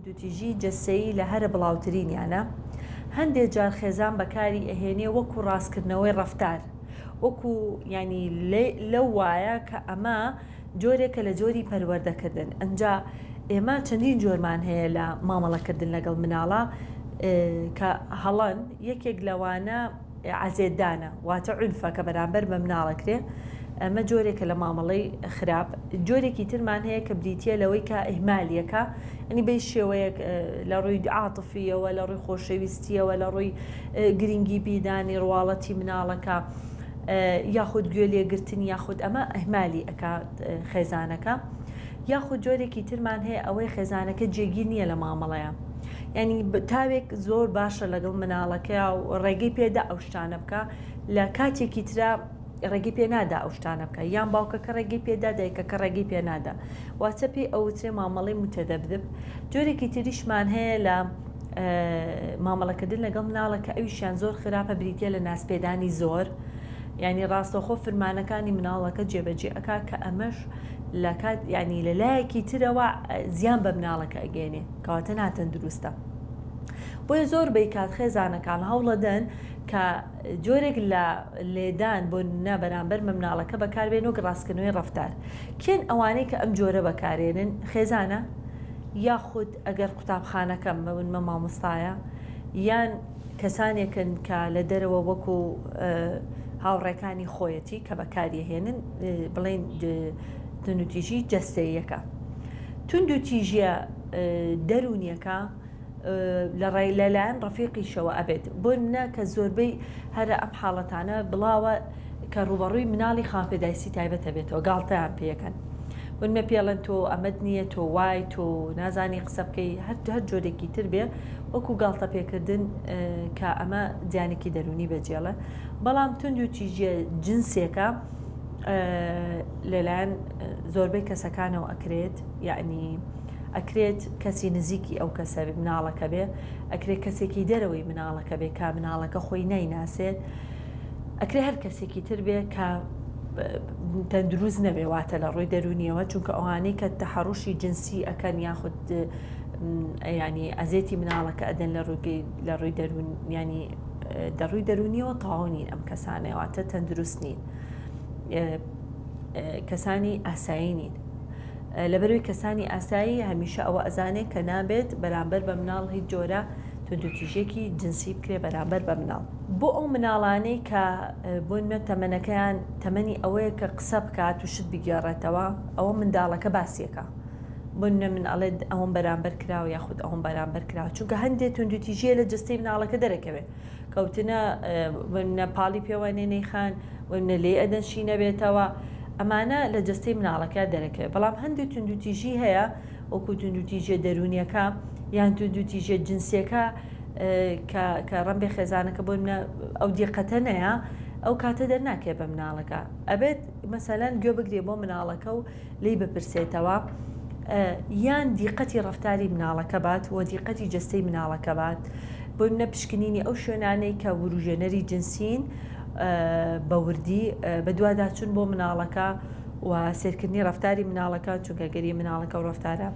توندوتیژی جەستەیی لە هەرە بڵاوترینیانە، هەندێ جار خێزان بەکاری ئەهێنێ وەکو ڕاستکردنەوەی ڕەفتار، وەکو یانی لەو وایە کە ئەمە جۆرێکە لە جۆری پەروەردەکردن، ئەنجا ئێمە چەندین جۆرمان هەیە لە مامەڵەکردن لەگەڵ مناڵا کە هەڵەن، یەکێک لەوانە عەزێتدانە واتە عونفە کە بەرامبەر بە مناڵ ئەکرێ ئەمە جۆرێکە لە مامەڵەی خراپ جۆرێکی ترمان هەیە کە بریتە لەوەی کە ئیهمالیەکە ئەنی بەی شێوەیەک لە ڕووی عاتفیەوە لە ڕووی خۆشەویستیەوە لە ڕووی گرنگی پیدانی ڕواڵەتی مناڵەکە یاخود گوێ لێگرتن یاخود ئەمە ئەهمالی ئەکات خێزانەکە یاخود جۆرێکی ترمان هەیە ئەوەی خێزانەکە جێگیر نییە لە مامەڵەیە یعنی تاوێک زۆر باشە لەگەڵ مناڵەکەیا و ڕێگەی پێدا ئەو شتانە بکە لە کاتێکی ترا ڕێگەی پێ نادا ئەو شتانە بکە یان باوکەکە ڕێگەی پێدا دایکەکە ڕێگەی پێ نادا واتە پێی ئەوترێ مامەڵەی متەدەبدب جۆرێکی تریشمان هەیە لە مامەڵەکردن لەگەڵ مناڵە کە ئەویشیان زۆر خراپە بریتە لە نازپێدانی زۆر یعنی ڕاستەوخۆ فرمانەکانی مناڵەکە جێبەجێ ئەکا کە ئەمەش لە کات یعنی لە لایەکی ترەوە زیان بە مناڵەکە ئەگەێنێ کەواتە ناتەندروستە بۆیە زۆر بەی کات خێزانەکان هەوڵەدەن کە جۆرێک لە لێدان بۆ نە بەرامبەر بە مناڵەکە بەکاربێن وەک ڕاستکردنەوەی ڕەفتار کێن ئەوانەی کە ئەم جۆرە بەکارێنن خێزانە یاخود ئەگەر قوتابخانەکەم بە مامۆستایە یان کەسانێکن کە لە دەرەوە وەکو هاوڕێکانی خۆیەتی کە بەکاریهێنن بڵێن توندوتیژی جەستەیەکە توندوتیژیە دەروونیەکە لە ڕێ لەلایەن ڕەفیقیشەوە ئەبێت بۆ نمونە کە زۆربەی هەرە ئەم حاڵەتانە بڵاوە کە ڕووبەڕووی مناڵی خاوەن پێداویستی تایبەت ئەبێتەوە گاڵتەیان پێیەکەن بۆ نمونە پێڵێن تۆ ئەمەت نییە تۆ وای تۆ نازانی قسە بکەی هەر هەر جۆرێکی تر بێ وەکو گاڵتە پێکردن کە ئەمە زیانێکی دەروونی بەجێڵێ بەڵام توند و تیژیە جنسێکە لەلایەن زۆربەی کەسەکانەوە ئەکرێت یعنی ئەکرێت کەسی نزیکی ئەو کەسە مناڵەکە بێ، ئەکرێت کەسێکی دەرەوەی مناڵەکە بێ کە مناڵەکە خۆی نایناسێت، ئەکرێ هەر کەسێکی تر بێ کە تەندروست نەبێ واتە لە ڕووی دەرونیەوە چونکە ئەوانەی کە تەحەڕوشی جنسی ئەکەن یاخود ینی ئەزێتی مناڵەکە ئەدەن لە ڕووی لە ڕووی دەروون ینی دەڕووی دەرونیەوە تەواو نین ئەم کەسانە واتە تەندروست نین کەسانی ئاسایی نین. لەبەرئەوەی کەسانی ئاسایی هەمیشە ئەوە ئەزانێ کە نابێت بەرامبەر بە مناڵ هیچ جۆرە توندوتیژیەکی جنسی بکرێ بەرامبەر بە مناڵ. بۆ ئەو مناڵانەی کە بۆ نمونە تەمەنەکەیان تەمەنی ئەوەیە کە قسە بکات و شت بگێڕێتەوە ئەوە منداڵەکە باسیەکا بۆ نمونە من ئەڵێ ئەوەم بەرامبەر کراوە یاخود ئەوەم بەرامبەر کراوە چونکە هەندێ توندوتیژیە لە جەستەی مناڵەکە دەرەکەوێ کەوتنە نە پاڵی پێوەنێ نەیخان و نە لێی ئەدەن شی نەبێتەوە ئەمانە لە جەستەی مناڵەکە دەرەکەوێت بەڵام هەندێک توندوتیژی هەیە وەکو توندوتیژیە دەروونیەکە یان توندوتیژیە جنسیەکە کە کە ڕەنبێ خێزانەکە بۆ منە ئەو دیقەتە نەیە ئەو کاتە دەرناکەێ بە مناڵەکە ئەبێت مەسەلەن گوێ بگرێ بۆ مناڵەکە و لێی بپرسێتەوە یان دیقەتی ڕەفتاری مناڵەکە بات و دیقەتی جەستەی مناڵەکە بات بۆ منە پشکنینی ئەو شوێنانەی کە وروژێنەری جنسین بە وردی بەدواداچوون بۆ مناڵەکە و سێرکردنی ڕەفتاری مناڵەکە چونکە گەری مناڵەکە و ڕەفتارە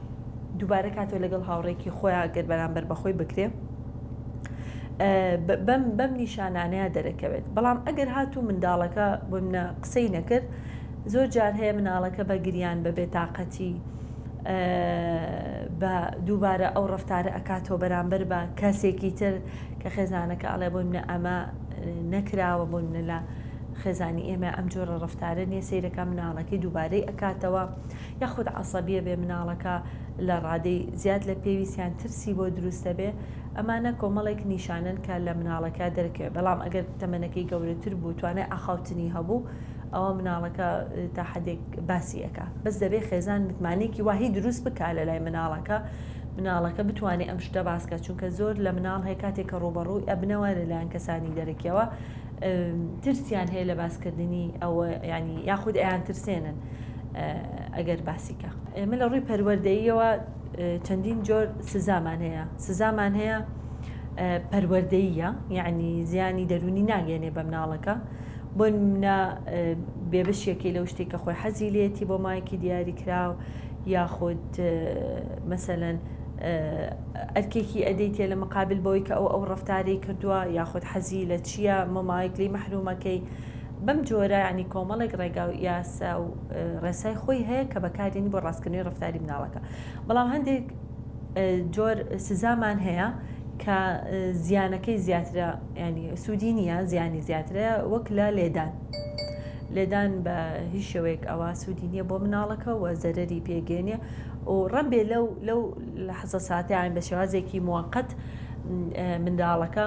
دووبارە کاتەوە لەگەڵ هاوڕێکی خۆیان گەر بەرامبەر بەخۆی بکرێ بەم بەم نیشانانەیە دەرەکەوێت بەڵام ئەگەر هاتوو منداڵەکە بۆ منە قسەی نەکرد زۆر جار هەیە مناڵەکە بە گریان بە بێتاقەتی بە دووبارە ئەو ڕەفتارە ئەکاتەوە بەرامبەر بە کەسێکی تر کە خێزانەکە ئەڵێ بۆ منە ئەمە نەکراوە بۆ منە لە خێزانی ئێمە ئەم جۆرە ڕەفتارە نییە سەیرەکە مناڵەکەی دووبارەی ئەکاتەوە یاخود عەسەبیە بێ مناڵەکە لە ڕادەی زیاد لە پێویستیان ترسی بۆ دروستە بێ ئەمانە کۆمەڵێک نیشانەن کە لە مناڵەکە دەرکەوێت بەڵام ئەگەر تەمەنەکەی گەورەتر بوو توانای ئاخاوتنی هەبوو ئەوە مناڵەکە تا حدێک باسی ئەکا بەس دەبێ خێزان متمانەیەکی واهی دروست بکا لە لای مناڵەکە مناڵەکە بتوانێ ئەم شتە باس کە چونکە زۆر لە مناڵ هەیە کاتێک کە ڕووبەڕووی ئەبنەوە لەلایەن کەسانی دەرەکیەوە ترسیان هەیە لە باسکردنی ئەوە ینی یاخود ئەیان ترسێنن ئەگەر باسیکە ئێمە لە ڕووی پەروەردەییەوە چەندین جۆر سزامان هەیە سزامان هەیە پەروەردەییە یعنی زیانی دەرونی ناگەێنێ بە مناڵەکە بۆ نمونە بێبەشیەکەی لەو شتێک کە خۆی حەزی لێتی بۆ مایکی دیاریکراو یاخود مەسەلەن. ئەرکێکی ئەدەیتێ لە مقابل بەوەی کە ئەو ئەو ڕەفتارەی کردووە یاخود حەزی لە چییە مۆمایک لی مەحرومەکەی بەم جۆرە ینی کۆمەڵێک ڕێگا و یاسا و ڕێسای خۆی هەیە کە بەکارێنی بۆ ڕاستکردنەوەی ڕەفتاری مناڵەکە بەڵام هەندێک جۆر سزامان هەیە کە زیانەکەی زیاترە ینی سوودی نییە زیانی زیاترە وەک لە لێدان لێدان بە هیچ شێوەیەک ئەوە سوودی نییە بۆ مناڵەکە و زەرەری پێگەێنێ و ڕەنبێ لەو لەو لەحزە ساتیان بە شێوازێکی موقت منداڵەکە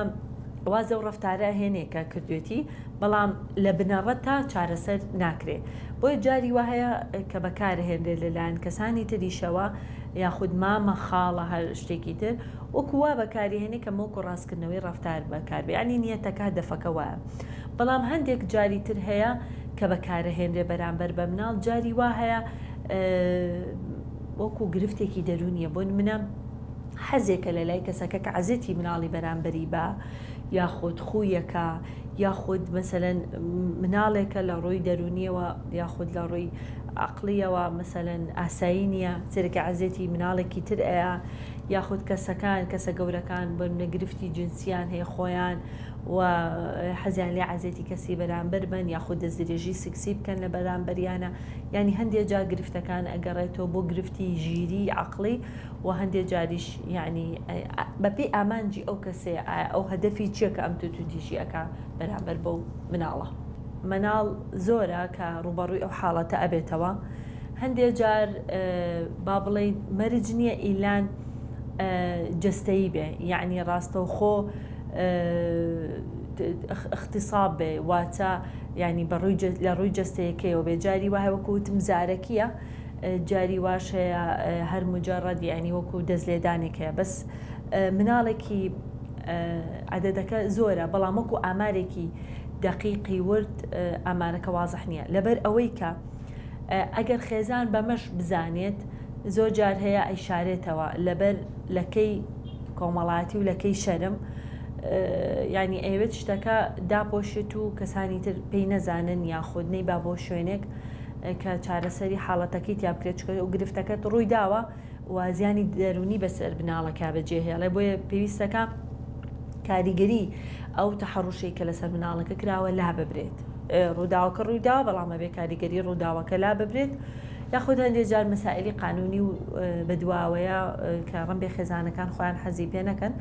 واز لەو ڕەفتارە هێنێ کە کردوێتی بەڵام لە بنەڕەتا چارەسەر ناکرێ بۆیە جاری وا هەیە کە بەکارهێنرێت لەلایەن کەسانی تریشەوە یاخود مامە خاڵە هەر شتێکی تر وەکو وا بەکاریهێنێ کە مۆکو ڕاستکردنەوەی ڕەفتار بەکاربێ یانی نیەتەکە هەدەفەکە وایە بەڵام هەندێک جاری تر هەیە کە بەکارەهێنرێ بەرامبەر بە مناڵ جاری وا هەیە وەکو گرفتێکی دەروونیە بۆ نمونە حەزێکە لە لای کەسەکە کە عەزێتی مناڵی بەرامبەری بە یاخود خوویەکە یاخود مەسەلەن مناڵێکە لە ڕووی دەروونیەوە یاخود لە ڕووی عەقڵیەوە مەسەلەن ئاسایی نییە سەرەکە عەزێتی مناڵێکی تر ئەیا یاخود کەسەکان کەسە گەورەکان بۆ نمونە گرفتی جنسیان هەیە خۆیان و حەزیان لێ عەزێتی کەسی بەرامبەر بن یاخود دەستدرێژی سکسی بکەن لە بەرامبەریانە یانی هەندێ جار گرفتەکان ئەگەڕێتەوە بۆ گرفتی ژیری عەقڵی و هەندێ جاریش یانی بەپێی ئامانجی ئەو کەسەیە ئایا ئەو هەدەفی چیە کە ئەم توندوتیژی ئەکا بەرامبەر بەو مناڵە. مناڵ زۆرە کە ڕووبەڕووی ئەو حاڵەتە ئەبێتەوە هەندێ جار با بڵێین مەرج نییە ئیلان جەستەیی بێ یعنی ڕاستەوخۆ اختصاب بێ واتە یعنی بەڕووی لە ڕووی جەستەیەکەیەوە بێ جاری وایە وەکو وتم زارەکیە جاری واش هەیە هەر مجرد یعنی وەکو دەست لێدانێک هەیە بەس مناڵێکی عەدەدەکە زۆرە بەڵام وەکو ئامارێکی دەقیقی ورد ئامارەکە وازح نییە لەبەر ئەوەی کە ئەگەر خێزان بەمەش بزانێت زۆر جار هەیە ئەیشارێتەوە لەبەر لەکەی کۆمەڵاتی و لەکەی شەرم ینی ئەیەوێت شتەکە داپۆشێت و کەسانی تر پێی نەزانن یاخود نەی با بۆ شوێنێک کە چارەسەری حاڵەتەکەی تیا بکرێت چونکە ئەو گرفتەکەت ڕووی داوە و زیانی دەروونی بەسەر مناڵەکە بەجێهێڵێ بۆیە پێویستەکە کاریگەری ئەو تەحەڕوشەی کە لەسەر مناڵەکە کراوە لا ببرێت ڕووداوەکە ڕوویداوە بەڵام ئەبێ کاریگەری ڕووداوەکە لا ببرێت یاخود هەندێک جار مەسائلی قانونی و بەدواوەیە کە ڕەنبێ خێزانەکان خۆیان حەزی پێ نەکەن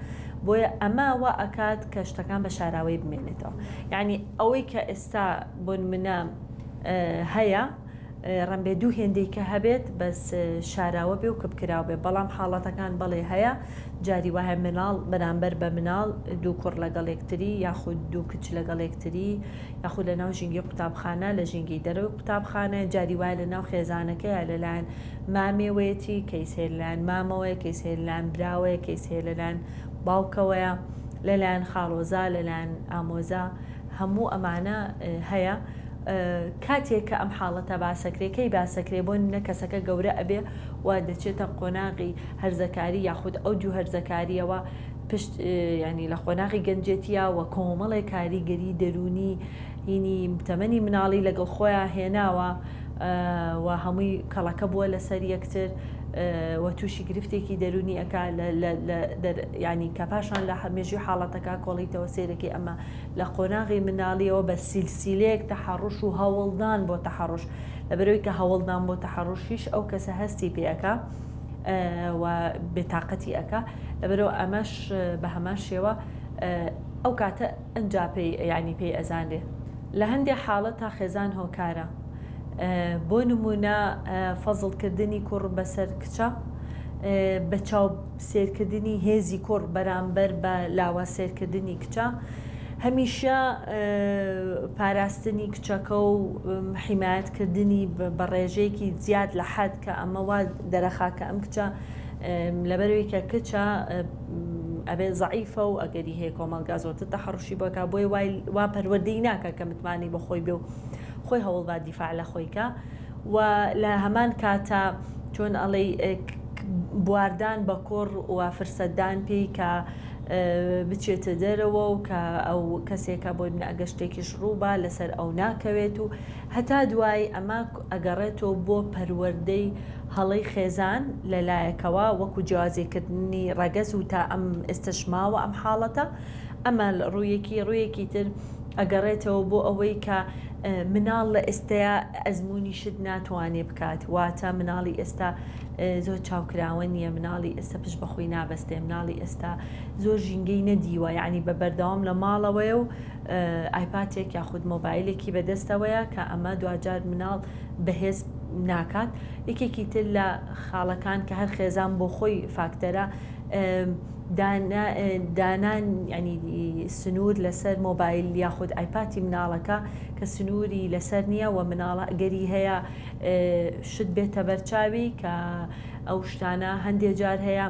بۆیە ئەمە وا ئەکات کە شتەکان بە شاراوەی بمێنێتەوە یعنی ئەوەی کە ئێستا بۆ نمونە هەیە ڕەنبێ دوو هێندەی کە هەبێت بەس شاراوە بێ و کپکراو بێ بەڵام حاڵەتەکان بەڵێ هەیە جاری وایە مناڵ بەرامبەر بە مناڵ دوو کوڕ لەگەڵ یەکتری یاخود دوو کچ لەگەڵ یەکتری یاخود لە ناو ژینگەی قوتابخانە لە ژینگەی دەرەوەی قوتابخانە جاری وایە لە ناو خێزانەکەیە لەلایەن مامێوەیەتی کەیس هەیە لەلایەن مامەوەیە کەیس هەیە لەلایەن براوەیە کەیس هەیە لەلایەن باوکەوەیە لەلایەن خاڵۆزا لەلایەن ئامۆزا هەموو ئەمانە هەیە کاتێک کە ئەم حاڵەتە باسەکرێ کەی باسەکرێ بۆ نمونە کەسەکە گەورە ئەبێ و دەچێتە قۆناغی هەرزەکاری یاخود ئەو دوو هەرزەکاریەوە پشت ینی لە قۆناغی گەنجێتیە و کۆمەڵێک کاریگەری دەروونی هینی تەمەنی مناڵی لەگەڵ خۆیان هێناوە و هەمووی کەڵەکە بووە لەسەر یەکتر و تووشی گرفتێکی دەروونی ئەکا ینی کە پاشان لە مێژوی حاڵەتەکە کۆڵیتەوە سێرەکەی ئەمە لە قۆناغی مناڵیەوە بە سیلسیلەیەک تەحەڕوش و هەوڵدان بۆ تەحەڕوش لەبەرئەوەی کە هەوڵدان بۆ تەحەڕوشیش ئەو کەسە هەستی پێ ئەکا و بێتاقەتی ئەکا لەبەرئەوە ئەمەش بە هەمان شێوە ئەو کاتە ئەنجا پێی یانی پێی ئەزانرێ لە هەندێ حاڵەتا خێزان هۆکارە بۆ نمونە فەزڵ کردنی کوڕ بەسەر کچە بە چاو سێرکردنی هێزی کوڕ بەرامبەر بە لاواز سێرکردنی کچە، هەمیشە پاراستنی کچەکە و حیمایەت کردنی بە ڕێژەیەکی زیاد لە حەد کە ئەمە وا دەرەخا کە ئەم کچە لەبەرەوەی کە کچە ئەبێ زەعیفە و ئەگەری هەیە کۆمەڵگا زۆرتر تەحەڕوشی بۆ کا بۆیە وای وا پەروەردەی ناکا کە متمانەی بە خۆی بێ و خۆی هەوڵ با دیفاع لە خۆی کا و لە هەمان کاتا چۆن ئەڵێی. بواردان بە کوڕ و فرسەتدان پێی کە بچێتە دەرەوە و کە ئەو کەسێکە بۆی منە ئەگەر شتێکیش ڕووبا لەسەر ئەو ناکەوێت و هەتا دوایی ئەمە ئەگەڕێتەوە بۆ پەروەردەی هەڵەی خێزان لە لایەکەوە وەکو جیاوازیکردنی ڕەگەز و تا ئەم ئێستەش ماوە ئەم حاڵەتە ئەمە ڕوویەکی ڕوویەکی تر ئەگەڕێتەوە بۆ ئەوەی کە مناڵ لە ئێستەیا ئەزموونی شت ناتوانێ بکات واتە مناڵی ئێستا زۆر چاوکراوە نییە مناڵی ئێستا پشت بەخۆی نابەستێ مناڵی ئێستا زۆر ژینگەی نەدیوە یعنی بە بەردەوام لە ماڵەوەیە و ئایپاتێک یاخود مۆبایلێکی بەدەستەوەیە کە ئەمە دواجار مناڵ بەهێز ناکات یەکێکی تر لە خاڵەکان کە هەر خێزان بۆ خۆی فاکتەرە دانان ینی سنوور لەسەر مۆبایل یاخود ئایپاتی مناڵەکە کە سنووری لەسەر نییە و مناڵە ئەگەری هەیە شت بێتە بەرچاوی کە ئەو شتانە هەندێ جار هەیە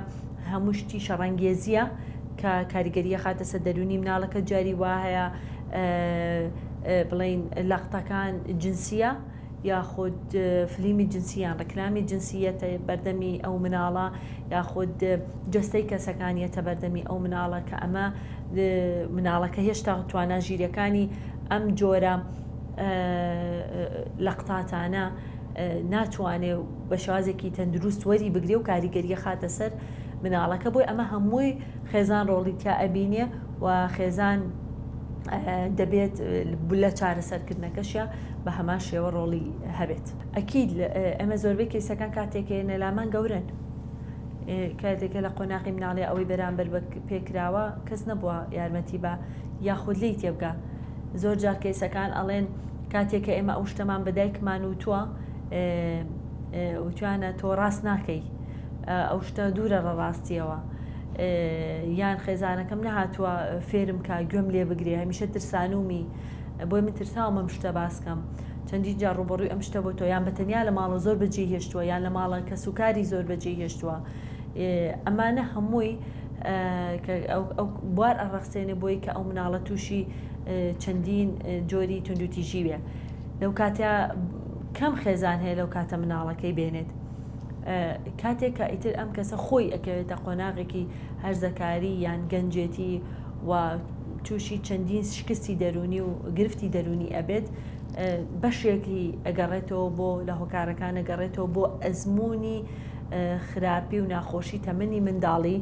هەموو شتی شەڕەنگێزییە کە کاریگەری ئەخاتە سەر دەروونی مناڵەکە جاری وا هەیە بڵێین لەقتەکان جنسیە یاخود فلیمی جنسی یان ڕکلامی جنسی یەتە بەردەمی ئەو مناڵە یاخود جەستەی کەسەکان یەتە بەردەمی ئەو مناڵە کە ئەمە مناڵەکە هێشتا توانا ژیرەکانی ئەم جۆرە لەقتاتانە ناتوانێ بە شێوازێکی تەندروست وەری بگرێ و کاریگەری خاتە سەر مناڵەکە بۆی ئەمە هەمووی خێزان ڕۆڵی تیا ئەبینێ و خێزان دەبێت لە چارەسەرکردنەکەشیا بە هەمان شێوە ڕۆڵی هەبێت. ئەکید ئێمە زۆربەی کەیسەکان کاتێک هێنە لامان گەورەن کاتێکە لە قۆناغی مناڵی ئەوەی بەرامبەر بە پێکراوە کەس نەبووە یارمەتی بە یاخود لێی تێبگا زۆر جار کەیسەکان ئەڵێن کاتێک کە ئێمە ئەو شتەمان بە دایکمان وتووە وتویانە تۆ ڕاست ناکەی ئەو شتە دوورە ڕە ڕاستیەوە یان خێزانەکەم نەهاتووە فێرم کا گوێم لێ بگرێ هەمیشە ترسانومی بۆی من ترساوم ئەم شتە باسکەم چەندین جار ڕوبەڕووی ئەم شتە بۆ تۆ یان بە تەنیا لە ماڵە زۆر بەجێ هێشتووە یان لە ماڵە کەسوکاری زۆر بەجێ هێشتووە ئەمانە هەمووی بوار ئەڕەخسێنێ بۆی کە ئەو مناڵە تووشی چەندین جۆری توندوتیژی بێ لەو کاتە کەم خێزان هەیە لەو کاتە مناڵەکەی بێنێت کاتێک کە ئیتر ئەم کەسە خۆی ئەکەوێتە قۆناغێکی هەرزەکاری یان گەنجێتی و تووشی چەندین شکستی دەرونی و گرفتی دەرونی ئەبێت بەشێکی ئەگەڕێتەوە بۆ لە هۆکارەکان ئەگەڕێتەوە بۆ ئەزمموی خراپی و ناخۆشی تەمەنی منداڵی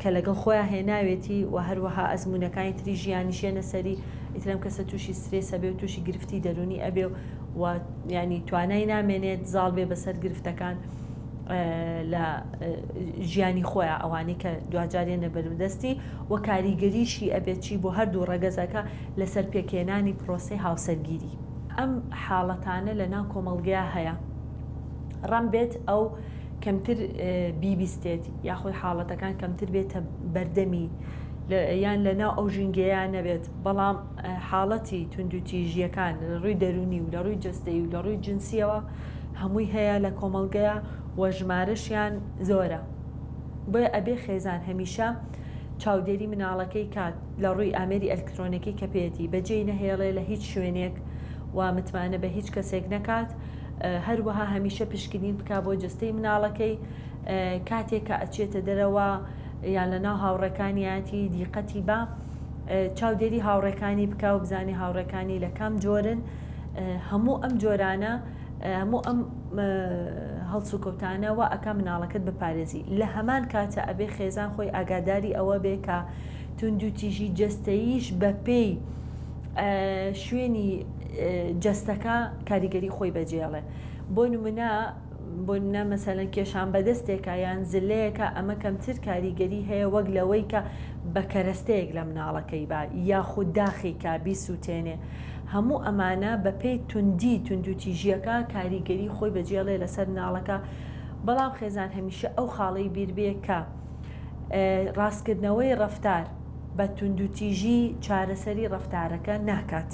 کە لەگەڵ خۆیان هێناوێتی و هەروەها ئەزموونەکانی تری ژیانیش یەنە سەری، ئیتر ئەم کەسە تووشی سترێس ئەبێ و تووشی گرفتی دەروونی ئەبێ و یانی توانای نامێنێت زاڵ بێ بەسەر گرفتەکان لە ژیانی خۆیان ئەوانەی کە دواجار یەنە بەردەستی و کاریگەریشی ئەبێت چی بۆ هەردوو ڕەگەزەکە لەسەر پێکهێنانی پرۆسەی هاوسەرگیری. ئەم حاڵەتانە لەناو کۆمەڵگەیا هەیە. ڕەم بێت ئەو کەمتر بیبیستێت یاخود حاڵەتەکان کەمتر بێتە بەردەمی یان لە ناو ئەو ژینگەیە نەبێت بەڵام حاڵەتی توندوتیژیەکان لە ڕووی دەرونی و لە ڕووی جەستەیی و لە ڕووی جنسیەوە هەمووی هەیە لە کۆمەڵگەیە و ژمارەشیان زۆرە بۆیە ئەبێ خێزان هەمیشە چاودێری مناڵەکەی کات لە ڕووی ئامێری ئەلکترۆنەکەی کە پێیەتی بەجێی نەهێڵێ لە هیچ شوێنێک و متمانە بە هیچ کەسێک نەکات هەروەها هەمیشە پشکنین بکا بۆ جەستەی مناڵەکەی کاتێک کە ئەچێتە دەرەوە یان لە ناو هاوڕێکانیەتی دیقەتی با چاودێری هاوڕێکانی بکا و بزانێ هاوڕێکانی لە کام جۆرن هەموو ئەم جۆرانە هەموو ئەم هەڵسوکەوتانە وا ئەکا مناڵەکەت بپارێزی لە هەمان کاتە ئەبێ خێزان خۆی ئاگاداری ئەوە بێ کە توندوتیژی جەستەییش بەپێی شوێنی جەستەکە کاریگەری خۆی بەجێڵێ بۆ نمونە بۆ نمونە مەسەلەن کێشان بەدەستێکە یان زلەیەکە ئەمە کەمتر کاریگەری هەیە وەک لەوەی کە بە کەرەستەیەک لە مناڵەکەی با یاخود داخی کا بیسووتێنێ هەموو ئەمانە بەپێی توندی توندوتیژیەکە کاریگەری خۆی بەجێڵێ لەسەر مناڵەکە بەڵام خێزان هەمیشە ئەو خاڵەی بیر بێ کە ڕاستکردنەوەی ڕەفتار بە توندوتیژی چارەسەری ڕەفتارەکە ناکات.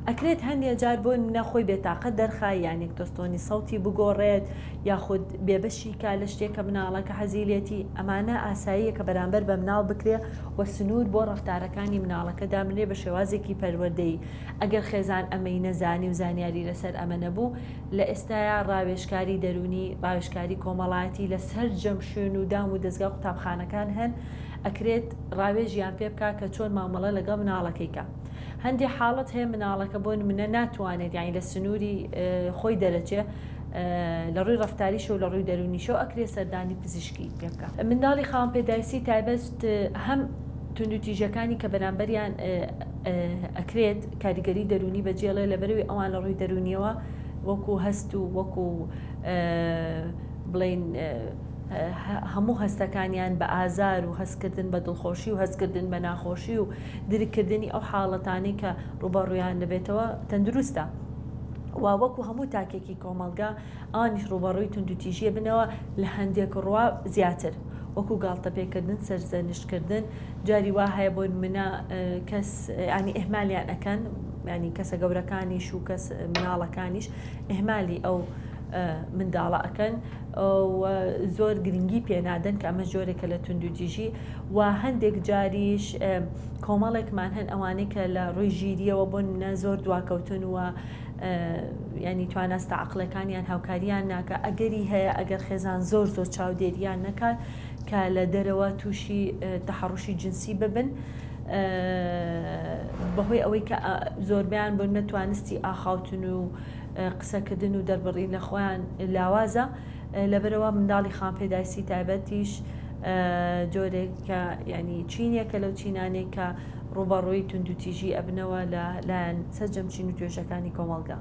ئەکرێت هەندێ جار بۆ نمونە خۆی بێتاقەت دەرخا یانێک تۆستۆنی سەوتی بگۆڕێت یاخود بێبەشی کا لە شتێک کە مناڵەکە حەزی لێتی ئەمانە ئاساییە کە بەرامبەر بە مناڵ بکرێ و سنوور بۆ ڕەفتارەکانی مناڵەکە دابنرێ بە شێوازێکی پەروەردەیی ئەگەر خێزان ئەمەی نەزانی و زانیاری لەسەر ئەمە نەبوو لە ئێستایا ڕاوێژکاری دەروونی ڕاوێژکاری کۆمەڵایەتی لە سەرجەم شوێن و دام و دەزگا قوتابخانەکان هەن ئەکرێت ڕاوێژیان پێ بکا کە چۆن مامەڵە لەگەڵ مناڵەکەی کا. هەندێ حاڵەت هەیە مناڵەکە بۆ نمونە ناتوانێت یانی لە سنووری خۆی دەرەچێ لە ڕووی ڕەفتاریشەوە لە ڕووی دەروونیشەوە ئەکرێ سەردانی پزیشکی پێ بکا. منداڵی خاوەن پێداویستی تایبەت هەم توندوتیژەکانی کە بەرامبەریان ئەکرێت کاریگەری دەروونی بەجێڵێ لەبەرەوەی ئەوان لە ڕووی دەروونیەوە وەکو هەست و وەکو بڵێین هەموو هەستەکانیان بە ئازار و هەستکردن بە دڵخۆشی و هەستکردن بە ناخۆشی و درککردنی ئەو حاڵەتانەی کە ڕووبەڕوویان دەبێتەوە تەندروستە و وەکو هەموو تاکێکی کۆمەڵگا ئەوانیش ڕووبەڕووی توندوتیژیە بنەوە لە هەندێک ڕوا زیاتر وەکو گاڵتەپێکردن سەرزەنشتکردن جاری وا هەیە بۆ نمونە کەس ینی ئیهمالیان ئەکەن ینی کەسە گەورەکانیش و کەس مناڵەکانیش ئیهمالی ئەو منداڵە ئەکەن و زۆر گرنگی پێنادەن کە ئەمە جۆرێکە لە توندوتیژی و هەندێک جاریش کۆمەڵێکمان هەن ئەوانەی کە لە ڕووی ژیریەوە بۆ نمونە زۆر دواکەوتن و ینی تواناستە عقلەکانیان هاوکاریان ناکە ئەگەری هەیە ئەگەر خێزان زۆر زۆر چاودێریان نەکات کە لە دەرەوە تووشی تەحەڕوشی جنسی ببن بەهۆی ئەوەی کە زۆربیان بۆ نەتوانستی ئاخاوتن و قسەکردن و دەربڕین لە خۆیان لاوازە لەبەرئەوە منداڵی خاوەن پێداویستی تایبەتیش جۆرێکە یانی چینێکە لەو چینانەی کە ڕووبەڕووی توندوتیژی ئەبنەوە لە لایەن سەرجەم چین و توێژەکانی کۆمەڵگا.